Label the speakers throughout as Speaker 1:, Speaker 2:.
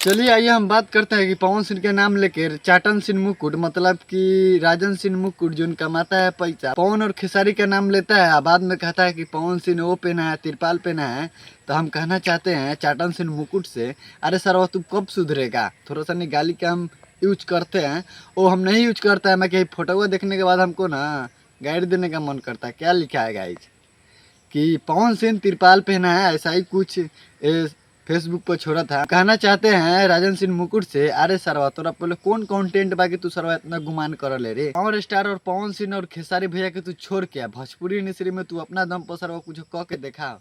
Speaker 1: चलिए आइए हम बात करते हैं कि पवन सिंह के नाम लेकर चाटन सिंह मुकुट, मतलब कि राजन सिंह मुकुट जो कमाता है पैसा, पवन और खेसारी का नाम लेता है और बाद में कहता है कि पवन सिंह वो पहना है, तिरपाल पहना है। तो हम कहना चाहते हैं चाटन सिंह मुकुट से, अरे सर तू कब सुधरेगा? थोड़ा सा नहीं गाली का हम यूज करते हैं, वो हम नहीं यूज करता है। मैं कहीं फोटो देखने के बाद हमको ना गाइड देने का मन करता है। क्या लिखा है गाइज कि पवन सिंह तिरपाल पहना है, ऐसा ही कुछ फेसबुक पर छोड़ा था। कहना चाहते हैं राजन सिंह मुकुट से, अरे सरवा तोरा पहले कौन कंटेंट बाकी तू सरवा इतना गुमान कर ले रे। पावर स्टार और पवन सिंह और खेसारी भैया के तू छोड़ के भोजपुरी इंडस्ट्री में तू अपना दम पर सरवा कुछ कह के देखा।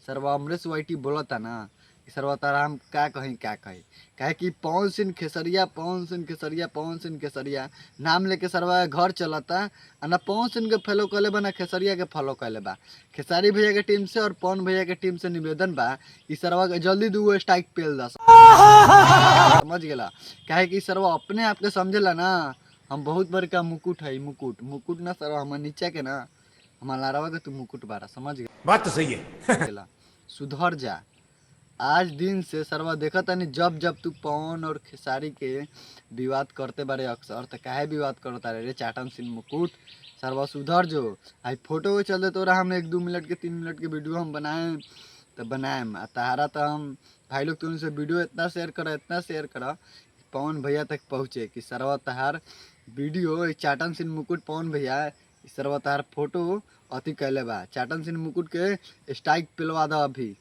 Speaker 1: सरवा अमरेश वाइटी बोलता ना कि सरवा तारा हम का कहीं का कहीं, काहे कि पवन सिंह खेसरिया, पवन सिंह खेसरिया, पवन सिंह खेसरिया नाम लेके सरवा घर चलता आ ना पवन सिंह के फॉलो कले बा ना खेसरिया के फॉलो कले बा। खेसारी भैया के टीम से और पवन भैया के टीम से निवेदन बा कि सरवा के जल्दी दूगो स्ट्राइक पेल दस, समझ गेला? काहे कि सरवा अपने आप के समझेला ना हम बहुत बड़का मुकुट है, मुकुट मुकुट ना सरवा हमार नीचे के ना हमार लारावा के तू मुकुट बारा, समझ गेला?
Speaker 2: बात तो सही है।
Speaker 1: गेला। सुधर जा आज दिन से सरवा। देखा तानी जब जब तू पवन और खेसारी के विवाद करते बारे अक्सर, तो काहे विवाद करता रे चाटन सिंह मुकुट? सरवा सुधर जो। आई फोटो के चलते तोरा हम 1-2 मिनट के 3 मिनट के वीडियो हम बनाए तो बनाएम, आ तहारा तो हम भाई लोग तुमसे वीडियो इतना शेयर करा, इतना शेयर करा पवन भैया तक पहुँचे कि सरवा तहार वीडियो चाटन सिंह मुकुट पवन भैया सरवा तहार फोटो अति कैले बा। चाटन सिंह मुकुट के स्ट्राइक पिलवा दो अभी।